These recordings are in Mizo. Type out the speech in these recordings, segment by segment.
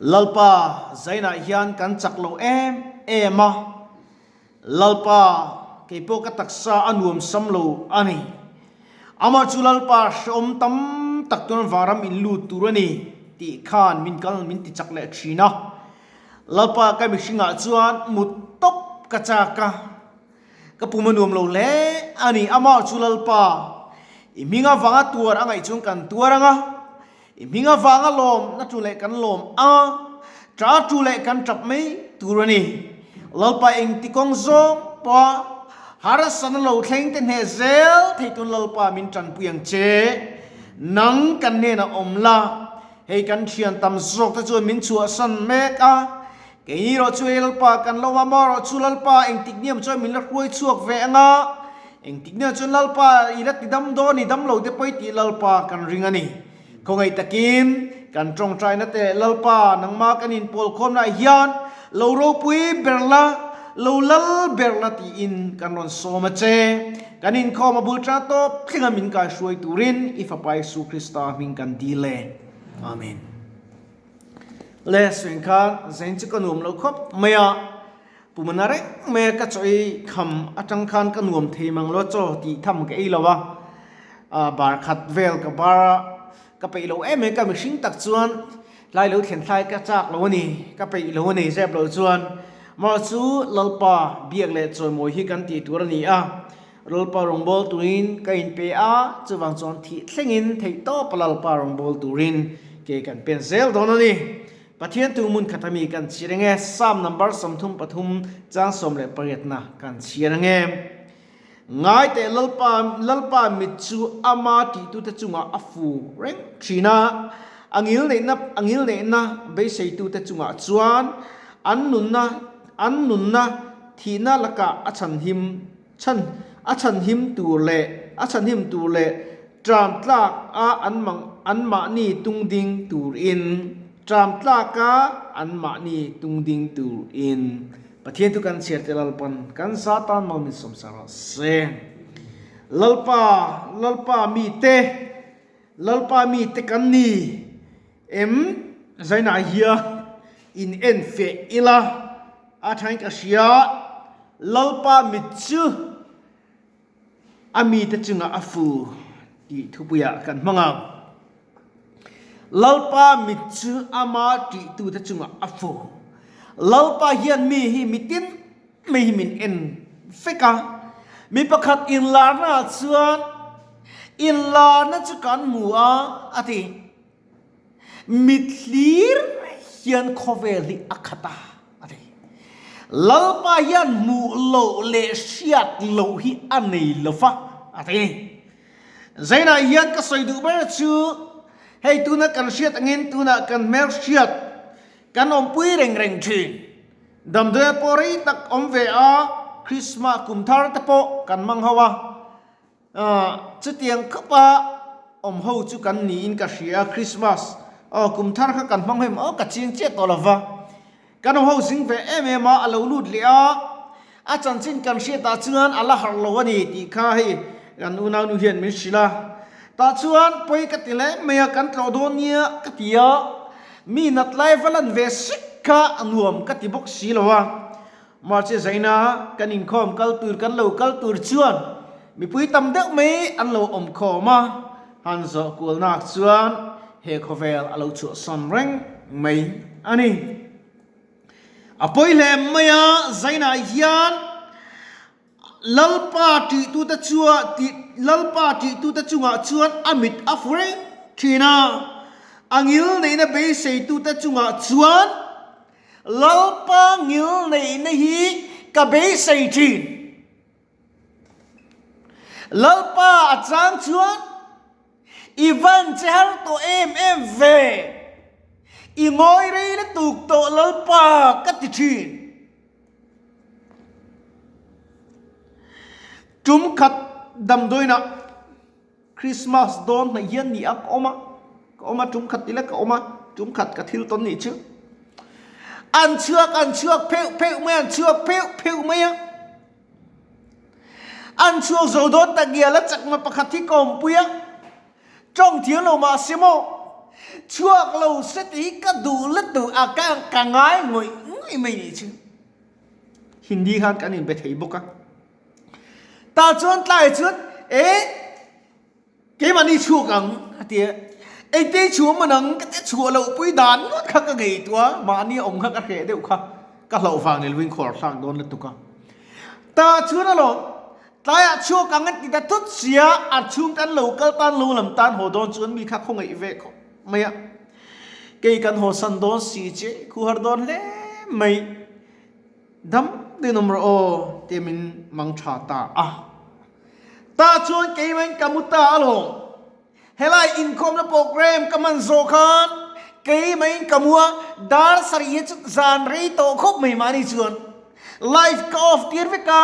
Lalpa zainah hian kan chak lo em em a, Lalpa keipawh ka taksa a nuam sam lo a ni. Amah chu Lalpa hrehawm tam tak tuan vanram in lut tur a ni tih khan min kal min ti chak leh thin a. Lalpa ka mihringah chuan mut tawp ka chak a. Ka pum a nuam lo hle a ni. Amah chu Lalpa, i hming avanga tuar a ngaih chuan kan tuar ang a, i hming avanga lawm na tu leh kan lawm ang a, ṭa tu leh kan ṭap mai tur a ni. Lalpa engti kawng zawng pawha harsatna lo thleng te hneh zel thei tun Lalpa min ṭanpui ang che. Nang kan hnenah awm la, hei kan ṭhian tam zawk te chuan min chhuahsan mek a, Keini erawh chu hei Lalpa kan lo a, amaherawh chu Lalpa engtik niam chuan min la hruai chhuak ve ang a, engtik niam chuan Lalpa i la ti dam dawn i dam lo te pawh i tih Lalpa kan ring a ni. Khawngaih takin kan tawngtaina te leh Lalpa nangmah kan inpawlkhawmnaah hian lo ropui ber la, lo lal ber la tiin kan rawn sawm a che. Kan inkhawm a bul tan tawp thlenga min kaihruai turin i Fapa Isu Krista hming kan dil e. Amen. Le suing khan zain chu ka nuam lo khawp mai a, pumana reng mai a ka chaw ei kham atang khan ka nuam thei mang lo a chaw tih tham ka ei lo a, ah bar khat vel ka bar a, ka peih lo em em ka mihring tak chuan tlai lo thlen thlai ka chak lo a ni, ka peih lo a ni zep lo chuan mah chu Lalpa biak leh chawimawi hi kan tih tur a ni a, Lalpa rawngbâwl turin ka inpe a, chuvang chuan thih thlengin theihtawpa Lalpa rawngbâwl turin ke kan pen zel dawn a ni. Pathian tu hmun khat ami kan chhiar ang e, Psalm number 33 chang 18na kan chhiar ang e. Ngai teh Lalpa, Lalpa mit chu ama tihtute chungah a fu reng thin a, a ngilneihna, a ngilneihna beiseitute chungah chuan an nunna, an nunna thihna lakah a chhanhim Chhan, a chhanhim tur leh a chhanhim tur leh tram tlak a an mang an mahni tung ding tur in tram tlak a an mahni tung ding tur in Pathian thu kan chhiar te Lalpan kan za tan mal min sawm sa rawh se. Lalpa Lalpa mi te Lalpa mi te kan ni em zainah hian in en feh ila a thain ka hria. Lalpa mit chu a mite chungah a fu tih thupuiah kan hmang ang. Lalpa mit chu ama tihtute chungah a fu. Lalpa hian mi hi mitin mai hi min en vek a. Mi pakhat inlarnaah chuan inlarna chu kan hmu a, a ti. Mit hlir hian khawvel hi a khat a, a ti. Lalpa hian hmuh loh leh hriat loh hi a nei lo va, a ti. Zainah hian ka sawi duh ber chu hei tuna kan hriat angin tunah kan hmelhriat kan awmpui reng reng thin. Damdawi pawh rei tak awm ve a, Krismas kum thar te pawh kan hmang ho a. Chutiang khawpa awm ho chu kan niin ka hria, Christmas aw kum thar kha kan hmang hem aw ka chiang chiah tawh lova, kan awm ho zing ve em em a, a lo lut leh a, a chanchin kan hriatah chuan a la harh lo a ni tih kha hei kan unaunu hian min hrilh a, tah chuan pawi ka ti hle mai a, kan tlawh dawn nia ka ti a, mi nat lai va lan ve sek kha a nuam ka ti bawk si lo a. Mahse zaina kan inkhawm kal tur kan lo kal tur chuan mipui tam deuh mai an lo awm khawm a, han zawh kualnak chuan he khawvel a lo chhuahsan reng mai a ni. A pawi hle mai a, zainah hian Lalpa tihtute chua Lalpa tihtute chungah chuan a mit a fu reng thin a, a ngil neihna beiseitute chungah chuan Lalpa ngil neihna hi ka beisei thin. Lalpa a chang chuan i van che har tawh em em ve, i ngawi rei lutuk tawh Lalpa ka ti thin. Tum khat damdawiinah Christmas dawn hnaih hian ni a ka awm a, ka awm a tum khat ila ka awm a, tum khat ka thil tawn nih chu. An chhuak an chhuak pheuh pheuh mai a, an chhuak pheuh pheuh mai a. An chhuak zo dawn tak ngial a chakma pakhat hi ka awmpui a, tawng thiam lo mahse maw. Chhuak lo se tih hi ka duh lutuk a, ka ka ngai ngawih ngawih mai nih chu. Hindi khan kan inbe thei bawk a. Tah chuan tlai chuan e keimahni chhuak ang a ti a, engte chhuah man ang ka ti a, chhuah loh pui dan ngawt kha ka ngaihtuah a, mahni awm kha ka hreh deuh kha ka hlauh vang ni lovin khuar thlak dawn lutuk a. Tah chuan alawm Tlaiah chhuak ang an ti ta thut sia, a chhung kan lo kal tan lo lam tan haw dawn chuan mi kha khawngaih ve khawp mai a. Kei kan haw san dawn si che, khu har dawn hle mai. Dam deuhin awm rawh aw tia min mang tha ta a. Tah chuan keimahin ka mu ta alawm. Helai inkhawmna program ka hman zawh khan keimahin ka mu a, dar sarih hi chu zan rei tawh khawp mai mahni chuan live ka off tir vek a,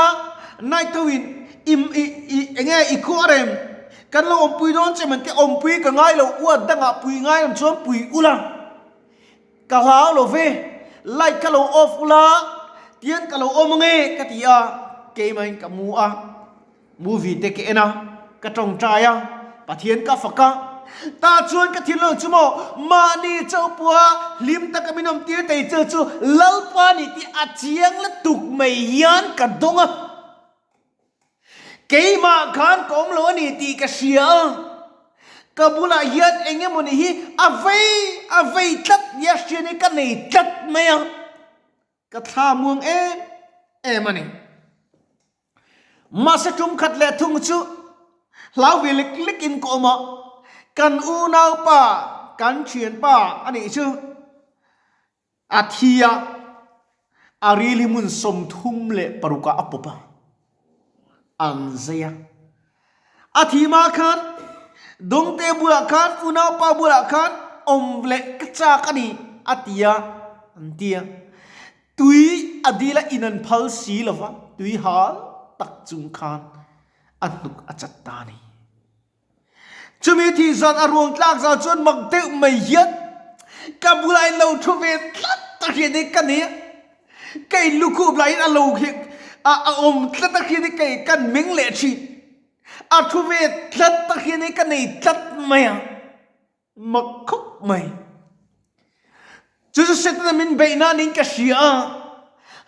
night ho in i i i enge i khuah rem kan lo awmpui dawn che man te awmpui ka ngai lo uat dangah pui ngai ang chuan pui ula ka hlau lo ve light ka lo off ula tian ka lo awm ange ka ti a keimahin ka mu a. Movie te ka en a, ka tawngtai a, Pathian ka fak a. Tah chuan ka thinlung chu maw mahni chauhpua hlim taka min awm tir thei chu chu Lalpa ni tih a chiang lutuk mai hian ka dawng a. Keimah khan ka awm lo a ni tih ka hria a, ka bulah hian eng emawni hi a vei a vei tlat nia hriat hi ka nei tlat mai a, ka thla muang em em a ni. Mahse tum khat leh thung chu hlau ve lek lek in ka awm a, kan unaupa, kan thianpa a nih chu a thi a, a ril hi hmun 36 ah a pawp a, an zai a. A thi hma khan Dawngte bulah khan unaupa bulah khan awm leh ka chak a ni a ti a, an ti a. Tui a dil a in an phal si lo va, tui hal tak chung khan a hnuk a chat ta a ni. Chumi thih zan a ruang tlak zan chuan mak deuh mai hian ka bulah in lo thu ve tlat a hriat hi ka nei a, ka in lukhup lahin a lo a awm tlat a hriat hi kei kan meng leh thin. A thu ve tlat a hriat hi ka nei tlat mai a. Mak khawp mai. Chu chu Setana min beih nan in ka hria a,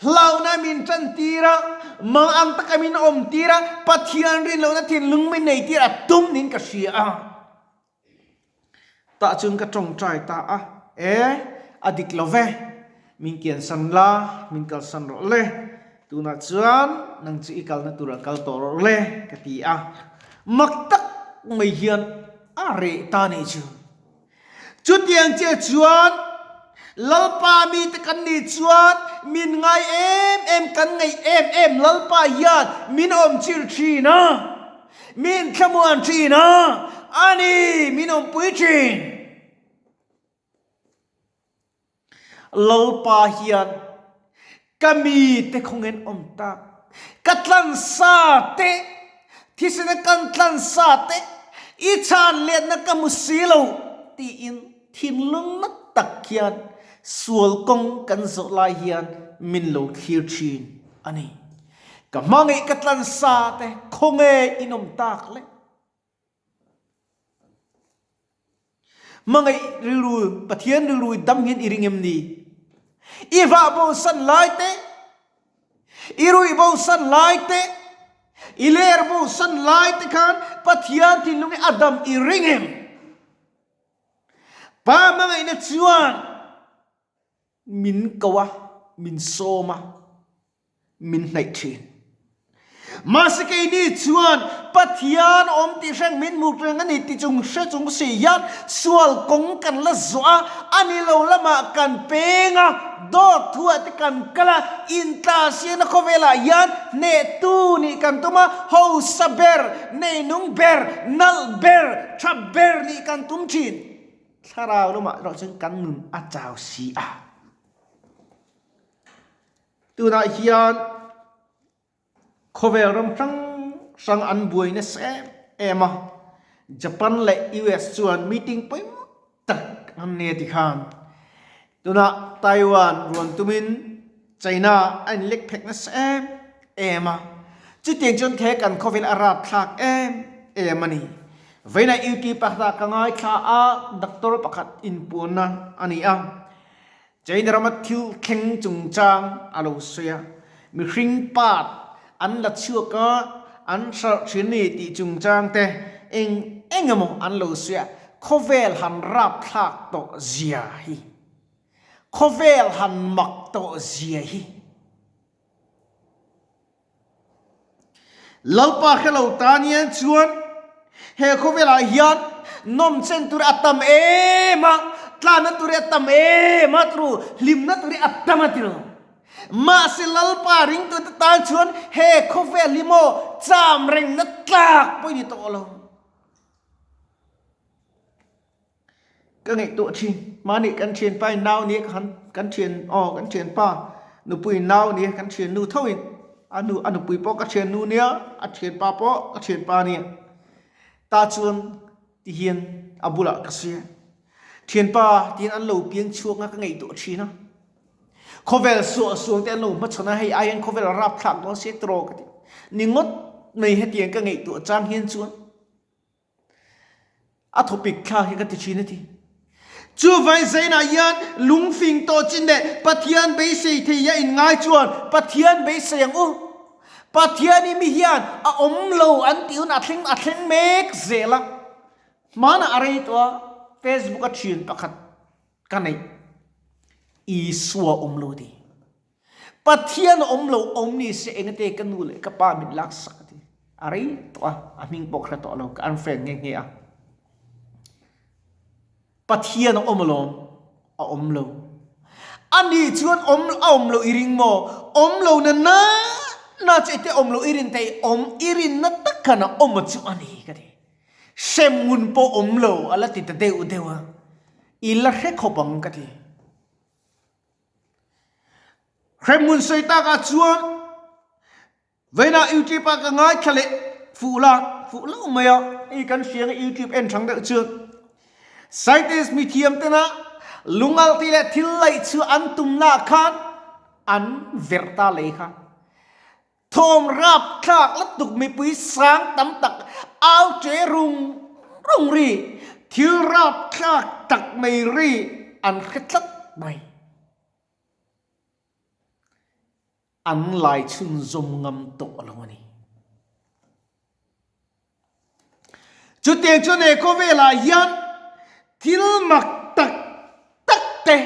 hlauhna min tan tir a, mang ang taka min awm tir a, Pathian rin lohna thinlung min nei tir a tum niin ka hria a. Tah chuan ka tawngtai ta a, E, a dik lo ve, min kiansan la, min kalsan rawh le, tunah chuan nang chu i kalna turah kal tawh rawh le, ka ti a. Mak tak mai hian A reh ta nih chu. Chutiang che chuan Lalpa mite kan nih chuan min ngai em em kan ngaih em em Lalpa hian min awm chilh thin a, min thlamuan thin a, a ni min awmpui thin. Lalpa hian ka mite khawngin awm tak, ka tlansa te, thisena kan tlansa te, i chhan letna ka hmu si lo tiin thinlung na tak hian sual kawng kan zawh lai hian min lo thlir thin a ni. Ka hmangaih ka tlansa te khawnge in awm tak le? Hmangaih rilru, Pathian rilru i dam hian i ring em ni? I vah bosan lai te, i ruih bosan lai te, i ler bosan lai te khan Pathian thinlung hi a dam i ring em? Pa hmangaihna chuan min ko a, min sawm a, min hnaih thin. Mahse keini chuan Pathian awm tih hreng min hmu reng a ni ti chung hre chung si hian sual kawng kan la zawh a, a ni lo lamah kan peng a, dawt thuah te kan kal a, intla siana khawvelah hian hnehtu nih kan tum a, hausa ber, neinung ber, nalh ber, tha ber nih kan tum thin. Thlarau lamah erawh chuan kan nun a chau si a. Tunah hian khawvel ram hrang hrang an buai nasa em em a, Japan leh US chuan meeting pawimawh tak an nei a ti khan. Tunah Taiwan ruan tumin China a inlek phek nasa em em a, chutiang chuan khe kan khawvel a rapthlak em em a ni. Vawiinah YouTube pakhatah ka ngaithla a, doctor pakhat inpuanna a ni a. China rama thil thleng chungchang a lo sawi a, mihring part an la chhuak a, an hralh thin ni tih chungchang te eng eng emaw an lo sawi a, khawvel han rapthlak tawh zia hi, khawvel han mak tawh zia hi. Lalpa hre lo tan hian chuan he khawvelah hian nawmchen tur a tam em a, tlanna tur hi a tam em a turu, hlimna tur hi a tam a tiro. Mahse Lalpa ringtute tan chuan he khawvel hi maw cham rengna tlak pawh i ni tawh lo. Ka ngaihtuah thin, mahni kan thianpa in nau nia ka han kan thian aw kan thianpa nupui in nau nia kan thiannu tho in a nu a nupui pawh ka thiannu nia a thianpa pawh ka thianpa nia tah chuan ti hian a bulah ka sia thianpa tiin an lo piang chhuak a ka ngaihtuah thin a khawvel suah sual te an lo hmachhawn a hei ai hian khawvel a rapthlak dawn se tiraw ka ti ni ngawt mai hetiang ka ngaihtuah chang hian chuan. A thawpik thlak hi ka ti thin a ti. Chuvai zainah hian lungfing tawh chin leh Pathian beisei thei a inngai chuan Pathian beisei ang u. Pathian i mi hian a awm lo an tih hun a thleng a thleng mek zel a. Hmanah a rei tawh a, Facebook a thian pakhat ka neih. Isua awm lo ti. Pathian a awm lo awm ni se engate ka nu leh ka pa min lak sak a ti. A rei tawh a, a hming pawh ka hre tawh lo, ka unfriend nghe nghe a. Pathian a awm alawm, a awm lo. Ani chuan awm a awm lo i ring maw? Awm lo na na na chu ete awm lo i rin thei, awm i rin na tak khan a awm a chu a ni ka ti. Hremhmun pawh awm lo a la ti ta deuh deuh a, i la hre khawp ang ka ti. Hremhmun sawi takah chuan vawiinah YouTube ah ka ngaithla leh fuh la fuh lo mai a, hei kan hria nge YouTube en thang deuh chuan scientist mithiam tena lungalh tih leh thil laih chu an tumnaah khan an verh ta lei kha. Thawm rapthlak lutuk mipui sang tam tak au che rung rung ri, thil rapthlak tak mai ri an hre tlat mai. An lai chhunzawm ngam tawh lo a ni. Chutiang chuan he khawvelah hian thil mak tak tak te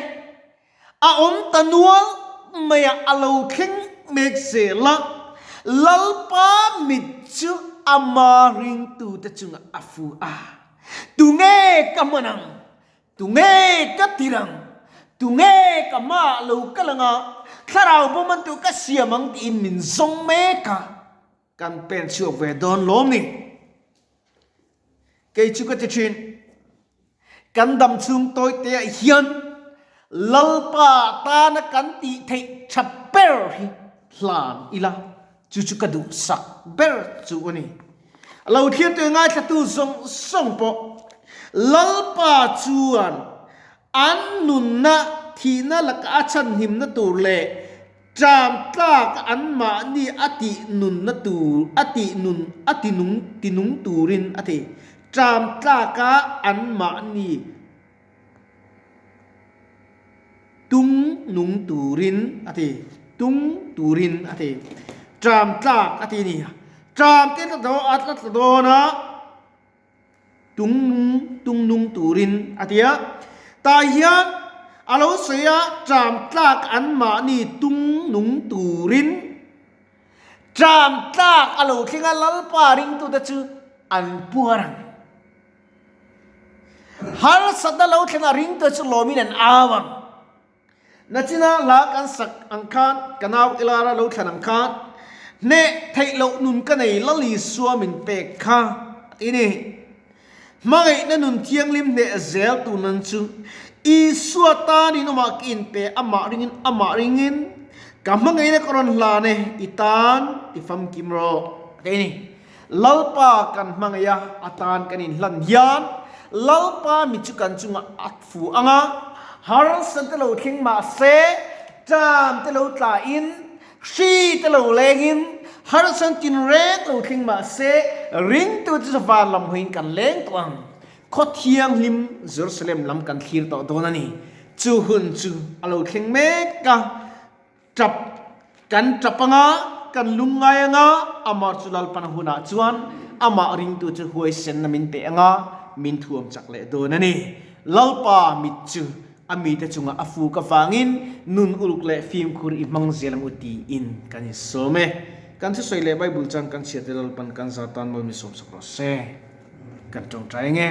a awm ta nual mai a, a lo thleng mek zel a. Lalpa mit chu ama ringtute chungah a fu a, Tunge ka hman ang? Tunge ka tir ang? Tunge ka hmaah lo kal ang a, thlarau bawmantu ka siam ang tiin min zawng mek a. Kan pen chhuak ve dawn lawm ni. Kei chu ka ti thin. Kan dam chhung tawi te ah hian Lalpa tana kan tih theih tha ber hi hlan ila, chu chu ka duhsak ber chu a ni. A lo thlir tui ngaithlatu zawng zawng pawh Lalpa chuan an nunna thihna laka a chhanhimna tur leh Ṭam tlak anmahni a tih nunna tur, a tih nun, a ti nung, ti nung turin a ti. Ṭam tlaka anmahni tung nung turin a ti, tung turin a ti. Ṭam tlak a ti nia. Ṭam te tla dawn, a tla tla dawn a. Tung nung tung nung turin a ti a. Tah hian a lo sawi a, ṭam tlak anmahni tung nung turin ṭam tlak a lo thleng a, Lalpa ringtute chu an puar ang. Harsatna lo thleng a ringtute chu lawmin an au ang. Nachina hla kan sak ang khan, ka nau Elara lo thlan ang khan, Hneh theih loh nun ka nei Lal Isua min pek kha, a ti ni. Hmangaihna nun thianghlim hneh zel tur nan chu Isua tanin awmah ka inpe, amah ringin, amah ringin, ka hmangaihna ka rawn hlan e, i tan ti famkim rawh, a ti ni. Lalpa kan hmangaih a, a tan kan inhlan hian Lalpa mi chu kan chungah a fu ang a, harsa te lo thleng mah se, ṭam te lo tla in, hri te lo leng in, Harsatna tinreng lo thleng mah se, ringtute chu van lam hawiin kan leng tawh ang. Khaw thianghlim Jerusalem lam kan thlir tawh dawn a ni. Chu hun chu a lo thleng mek a, tap kan tap anga, kan lungngai anga, amah chu Lalpan hunah chuan amah ringtu chu huaisenna min pe anga, min thuam chak leh dawn a ni. Lalpa mit chu a mite chungah a fuk avangin nun uluk leh fimkhur i hmang zel ang u tiin kan insawm e. Kan thusawi leh Bible chuan kan chhiate Lalpan kan za tan mawi min sawmsak rawh se. Kan tawngtai ang e.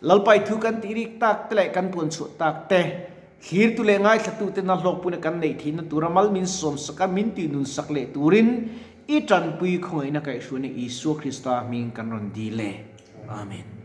Lalpa i thu kan tih rik tak te leh kan puan chhuah tak te, thlirtu leh ngaithlatute na hlawkpuna kan neih theihna tura mal min sawmsak a, min tihnunsak leh turin i tanpui khawngaihna kaihhruaina Isua Krista hming kan rawn dil e. Amen.